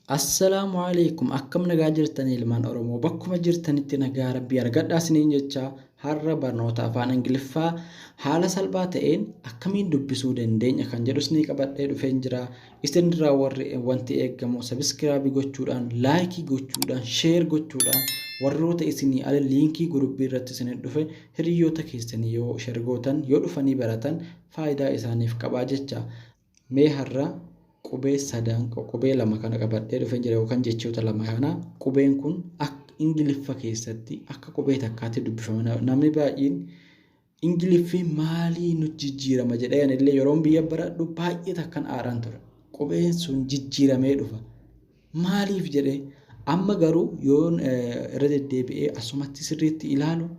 Assalaamu alaikum, akkam nagaa jirtan ilmaan Oromoo? Bakkuma jirtanitti nagaa rabbii argadhaa isiniin jecha, har'a barnoota afaan Ingiliffaa haala salphaa ta'een akkamiin dubbisuu dandeenya kan jedhu isinii qabadhee dhufeen jira. Isin irraa warri wanti eeggamu sabiskiraabii gochuudhaan, laayikii gochuudhaan, sheer gochuudhaan, warroota isinii ala liinkii gurubbii irratti isin dhufe hiriyoota keessanii yoo sheer gootan, yoo dhufanii baratan faayidaa isaaniif qabaa jecha. Mee har'a qubee sadan, qubee lama kana qabadhee dhufeen jira, yookaan jechoota lama kana. Qubeen kun akka Ingiliffa keessatti akka qubee takkaatti dubbifama. Namni baay'een Ingiliffi maalii nu jijjiirama jedhee, anillee yeroon biyya baradhu baay'ee takkan aaraan ture. Qubeen sun jijjiiramee dhufa. Maaliif jedhee, amma garuu yoon irra deddeebi'ee asumatti sirriitti ilaalu,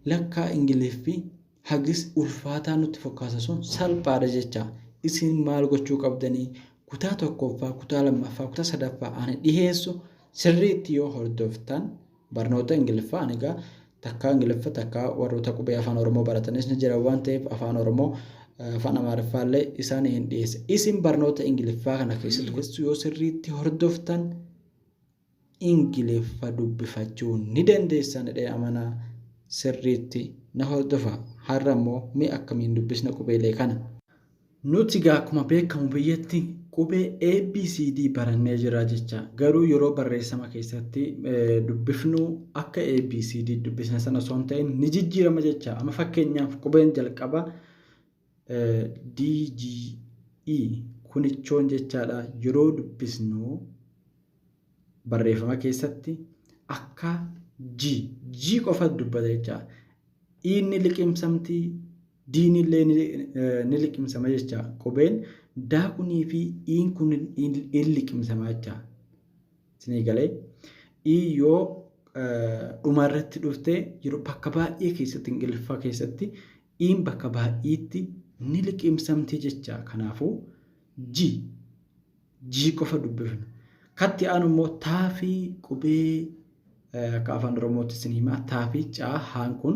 lakkaa Ingiliffi hagis ulfaataa nutti fakkaata sun salphaadha jecha. Isin maal gochuu qabdanii? Kutaa tokkoffaa, kutaa lammaffaa, kutaa sadaffaa ani dhiheessu sirriitti yoo hordoftan, barnoota Ingiliffaa ani egaa takkaa Ingiliffa, takkaa warroota qubee afaan Oromoo baratanis ni jira waan ta'eef, afaan Oromoo, afaan Amaariffaa illee isaan hin dhiyeesse. Isin barnoota Ingiliffaa kana keessatti yoo sirriitti hordoftan Ingiliffa dubbifachuu ni dandeessan jedhee amanaa. Sirriitti na hordofa. Har'a immoo mee akkamiin dubbisna qubeelee kana? Nuti egaa akkuma beekamu biyyatti qubee ABCD barannee jira jecha. Garuu yeroo barreessama keessatti dubbifnu akka ABCD dubbisna sana osoo hin ta'in ni jijjiirama jecha. Amma fakkeenyaaf qubeen jalqaba DGE kunichoon jechaadha. Yeroo dubbisnu barreeffama keessatti akka G G qofa dubbata jecha. Inni liqimsamti, D'n illee ni liqimsama jecha. Qubeen daa kunii fi iin kun in liqimsama jecha. Isinii galee? I yoo dhuma irratti dhufte, yeroo bakka baay'ee keessatti, Ingiliffaa keessatti iin bakka baay'eetti ni liqimsamti jecha. Kanaafuu G G qofa dubbifna. Katti aanu immoo taa fi qubee, akka afaan Oromootti isin himaa, taa fi caa haan kun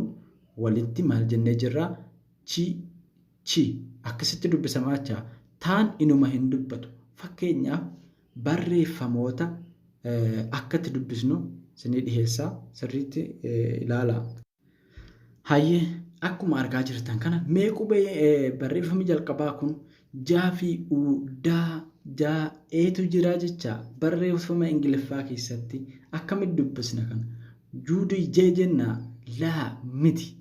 walitti maal jennee jirra? Chi chi akkasitti dubbisamaa jecha. Taan inuma hin dubbatu. Fakkeenyaaf barreeffamoota akkatti dubbisnu isinii dhiheessaa, sirriitti ilaalaa. Hayyee, akkuma argaa jirtan kana, mee qubee barreeffamni jalqabaa kun jaa fi uu daa jaa eetu jira jecha. Barreeffama Ingiliffaa keessatti akkamitti dubbisna kana? Juudii jee jenna? Laa, miti.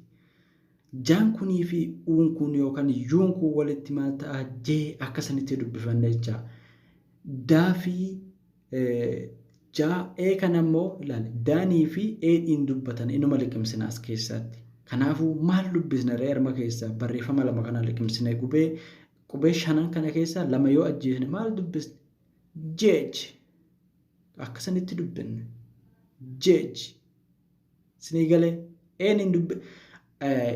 Jaan kunii fi uun kun yookaan yuun kun walitti maal ta'a? Jee akkasanitti dubbifanna jecha. Daa fi jaa ee kana immoo ilaali, daanii fi eedhiin dubbatan inuma liqimsina as keessatti. Kanaafuu maal dubbisna ree arma keessa? Barreeffama lama kana liqimsine, qubee shanan kana keessaa lama yoo ajjeesne maal dubbisne? Jeej akkasanitti dubbinne. Jeej sinii galee? Een hin dubbi.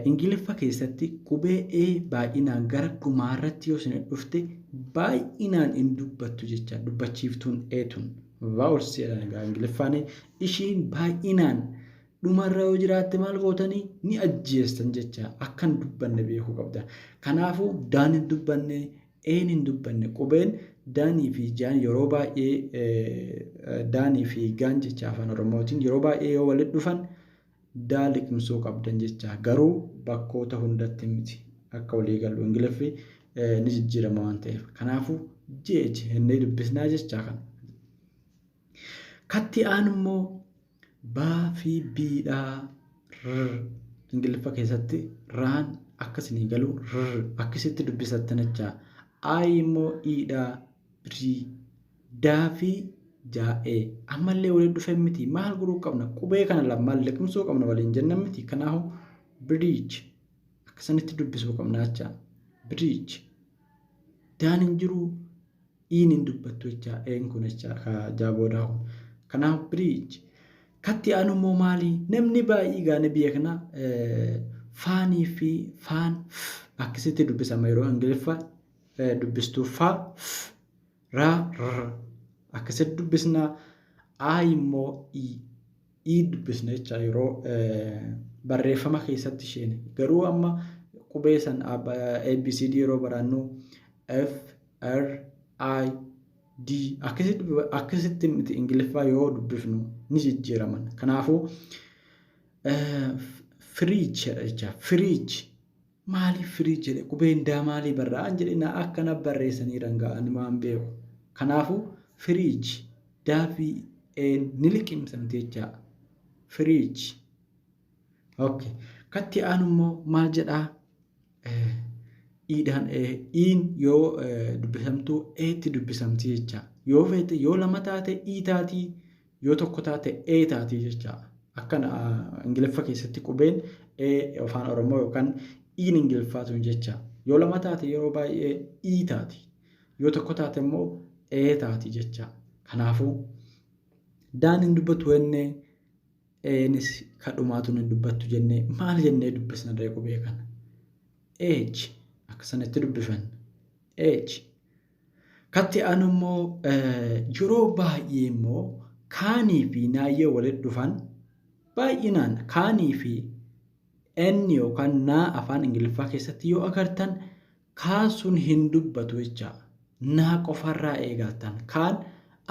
Ingiliffa keessatti qubee E baay'inaan gara dhumaarratti yoo isin dhufte baay'inaan hin dubbattu jecha. Dubbachiiftuun E tun vowels jedhan egaa Ingiliffaan. Ishiin baay'inaan dhumarra yoo jiraatte maal gootanii? Ni ajjeestan jecha. Akka hin dubbanne beekuu qabda. Kanaafuu daan hin dubbanne, een hin dubbanne. Qubeen daanii fi jaan yeroo baay'ee, daanii fi gaan jecha afaan Oromootiin, yeroo baay'ee yoo walitti dhufan daa liqimsuu qabdan jecha. Garuu bakkoota hundatti miti, akka walii galu Ingiliffi ni jijjiirama waan ta'eef. Kanaafuu jeej jennee dubbisnaa jecha kana. Katti aanu immoo baa fi biidhaa r. Ingiliffa keessatti raan akka isinii galu r akkasitti dubbisattan jecha. I immoo iidhaa brii. Daa fi jaa'ee ammallee walitti dhufe miti? Maal godhuu qabna? Qubee kana lamaan liqimsuu qabna waliin jenna miti? Kanaafuu bridge akkasanitti dubbisuu qabna jecha. Bridge, daan hin jiru, iin hin dubbattu jecha, een kun jecha, ka jaaboodaa kun. Kanaaf bridge. Katti aanu immoo maali? Namni baay'ee gaanii biyya kana faanii fi faan f akkasitti dubbisama. Yeroo Ingiliffa dubbistuu fa f ra r akkasitti dubbisna. A immoo i i dubbisna jecha yeroo barreeffama keessatti isheen. Garuu amma qubee san ABCD yeroo barannu F R I D akkasitti miti Ingiliffaa yoo dubbifnu ni jijjiiraman. Kanaafuu fridge jedha jecha fridge. Maaliif fridge jedhe qubeen daa maalii barraa'an jedhe na akkana barreessanii ranga'an waan beeku. Kanaafuu fridge daa fi een ni liqimsamti jecha fridge. Okay. Katti aanu immoo maal jedhaa? Iidhaan iin yoo dubbisamtu eetti dubbisamti jecha. Yoo feete yoo lama taate ii taatii yoo tokko taate ee taatii jecha. Akkana Ingiliffa keessatti qubeen e afaan Oromoo yookaan iin Ingiliffaa tun jecha. Yoo lama taate yeroo baay'ee ii taati. Yoo tokko taate immoo ee taati jecha. Kanaafuu daan hin dubbatu jennee Eenis ka dhumaa tun hin dubbattu jennee maal jennee dubbisna ree qubee kana? H akka sanatti dubbifanna. H. Katti aanu immoo yeroo baay'ee immoo kaanii fi naayyee walitti dhufan baay'inaan kaanii fi N yookaan naa afaan Ingiliffaa keessatti yoo agartan Kaan sun hin dubbatu jecha. Naa qofarraa eegaltan. Kaan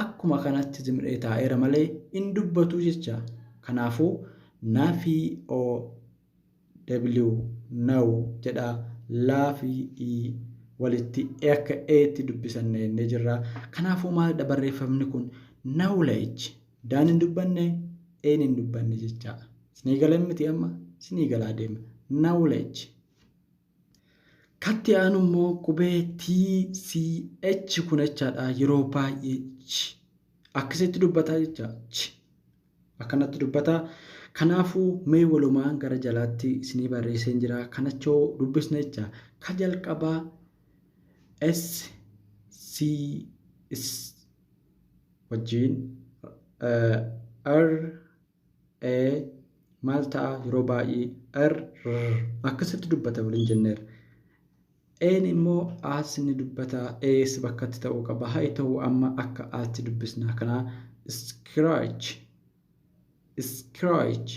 akkuma kanatti zimdhee taa'eera malee hin dubbatu jecha. Kanaafuu na fi o w now jedha la fi i walitti akka eetti dubbisanne jennee jirra. Kanaafuu maalidha barreeffamni kun knowledge daan hin dubbanne een hin dubbanne jecha. Isinii galan miti amma isinii galaa deema. Knowledge. Katti aanu immoo qubee T, C, H kun jechaadha yeroo baay'ee ch akkasitti dubbataa jecha ch akkanatti dubbataa. Kanaafuu mee walumaan gara jalaatti isinii barreesseen jira kanachoo dubbisna jecha. Ka jalqabaa S C S wajjin R A maal ta'a yeroo baay'ee R R akkasitti dubbata waliin jenneera. Een immoo A's ni dubbata A's bakkatti ta'uu qaba haa ta'u amma akka Aatti dubbisna kana scratch scratch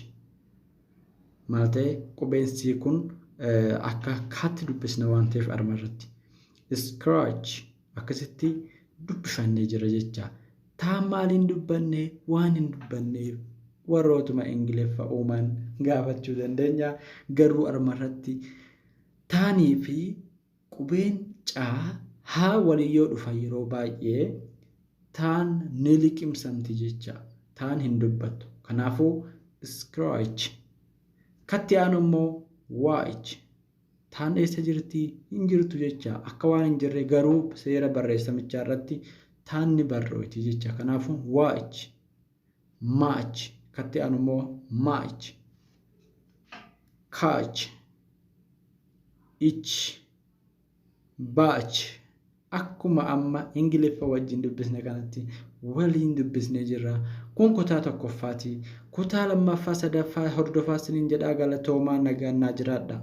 maal ta'e qubeen C kun akka kaatti dubbisna waan ta'eef arma irratti scratch akkasitti dubbifannee jira jecha. Taan maaliin dubbanne waan hin dubbanneef warrootuma Ingiliffa uuman gaafachuu dandeenya. Garuu armarratti taanii fi qubeen caa haa waliin yoo dhufan yeroo baay'ee taan ni liqimsamti jecha. Taan hin dubbattu. Kanaafuu scratch. Katti aanu immoo watch. Taan eessa jirti? Hin jirtu jecha. Akka waan hin jirre garuu seera barreessamichaa irratti taan ni barrooyti jecha. Kanaafuu watch, match, katti aanu immoo match, catch, itch, batch. Akkuma amma Ingiliffa wajjin dubbisne kanatti waliin dubbisnee jirra. Kun kutaa tokkoffaati. Kutaa lammaffaa sadaffaa hordofaa isiniin jedhaa galatoomaa nagaan naa jiraadha.